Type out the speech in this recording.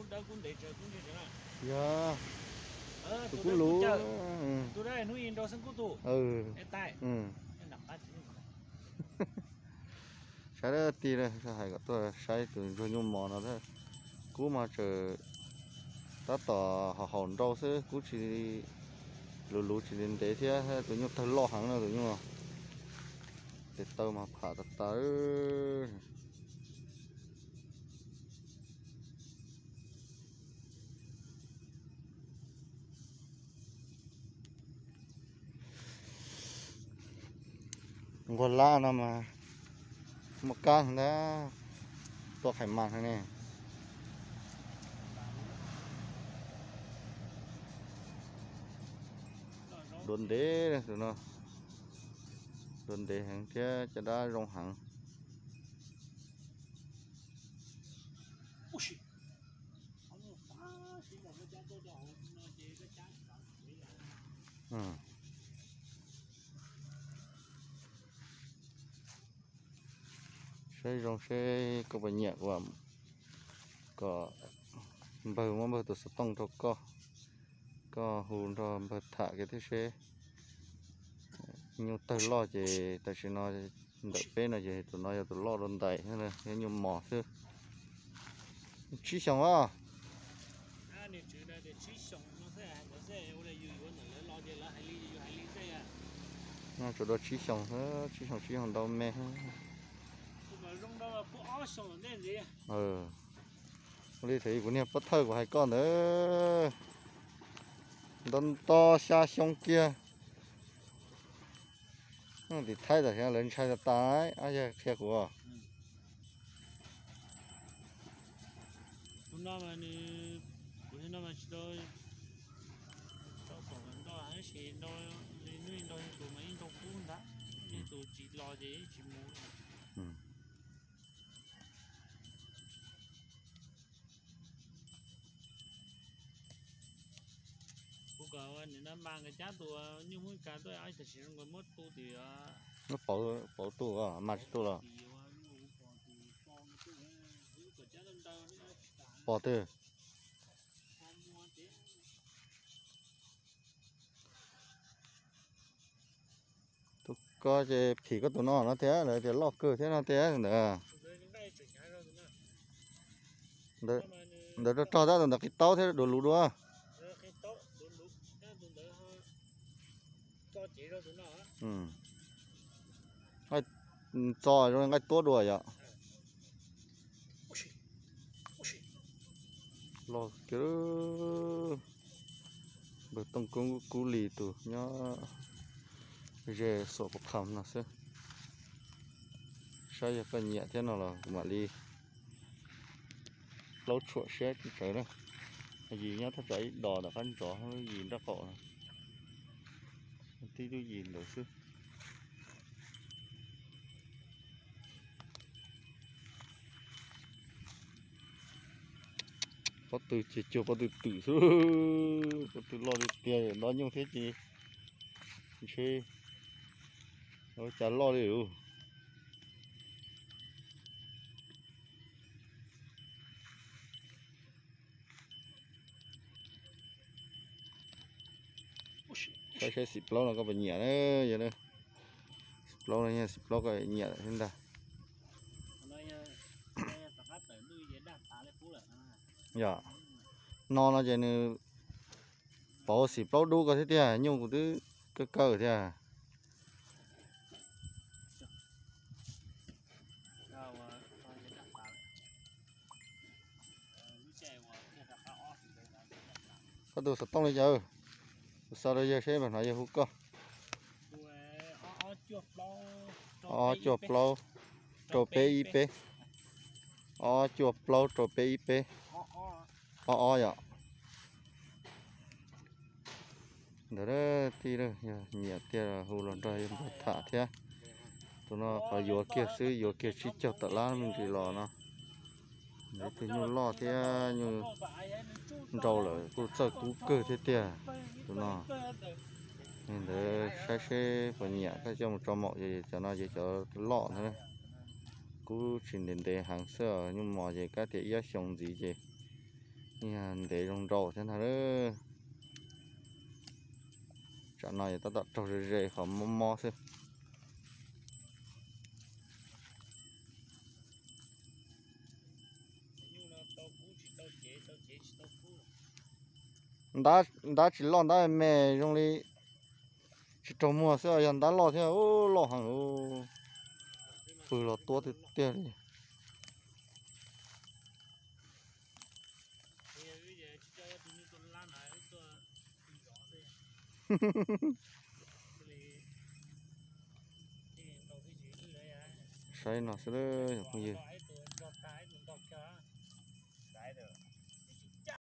Yog, tus kub luv. Saib dab ti hais kom tuaj saib tus ntsuag nyuj mos no. Kub mas tseem tab tom haum haum nrau xwb, kub tsis luv luv tsis ntev ntev thiab, tus nyuj tawg loj heev na tus nyuj. Tes taw mas pham tas tas. Nquag lab no mas muaj kab ntag, tua qhais mas ne. Dua ntev tus no, dua ntev heev thiab caj dab zoo heev. Saib zoo seb koj puas nyiam, kom npawg muab npawg tus xov tooj rau koj, koj hu nrog npawg tham kiag thiab seb. Nyuj tawg loj ces tam sim no ntawm peb no ces tus no yog tus loj dua ntais thiab, nyuj mos xwb. Tsib xyoos os. No tsuas dua tsib xyoos, tsib xyoos tsib xyoos ntau me. Ua li thaum kuv niag pov thawj kuv hais koj ntawd, nto nto xya xyoo kiag. Tim Thaib tam sim no lawv ntshai tas tas, ob yawg qhia kuv. Kuv kom nim no mas nkawd cab tus nyuj Hmoob Mes Kas tuaj, tam sim no nkawd muab tu tim, muab pauv tu, mas tsis tu los. Pom twg? Tus ko ces phim koj tus no no thiab, lawv tias loj kawg thiab no tias ntawd. Ntawd rog rog tab, tus ntawd qis taub thiab dua luv dua. Txo zoo nqaij tuab dua yom. Los kiag, npawg Tooj Kub Lis tus nyob ze Xuam Pov Qham no xwb. Saib yog koj nyiam thiab no los kuv mam li plaub tshuam siab tsawv na. Yim nyob thaj tsam ib dos tom qab ntsov, yim nraub qaum no. Tib lub yim ntawd xwb. Pob tw ces cuag pob tw twm xwb, pob tw loj tiag tiag, nto nyuj thiab ces ntshe ua cas loj li lawm. Saib saib xim plaub no koj puas nyiam na, yog xim plaub no, xim plaub koj nyiam thiab ntag. Yog, no no ces nws pauv xim plaub dub koj thiab tiag, nyuj kuv twb kaw kaw thiab. Koj tus xov tooj li cas? Kuv xa rau yawg seb mam hnov yawg hu koj. Ob cuaj plaub rau peb ib peb. Ob cuaj plaub rau peb ib peb. Ob ob yom. Ntawd tij, yog nyiam tiag hu los nrog yawg npawg tham thiab. Tus no qhov yuav kiag xwb, yuav kiag tsib caug tawm lab me ntsis los no. Ntawd tus nyuj loj thiab nyuj nrau lawm kuj txawj kub kawg thiab tiag tus no. Ntawd saib seb puas nyiam, koj coj mus tso maum, cov no ces cov loj ntag. Kub tsis ntev ntev heev xwb, nyuj mos ces kab tias ib ob xyoos ntxiv ces Ntev zoo nraus thiab ntag. Tsam no yog tab tom raug ze ze qhov mob mob xwb. Ntab tsis loj ntab me zoo li tsis raug muag xwb, yog ntab loj thiab loj heev, pw los tuab tiag tiag li. Saib no xwb phooj ywg.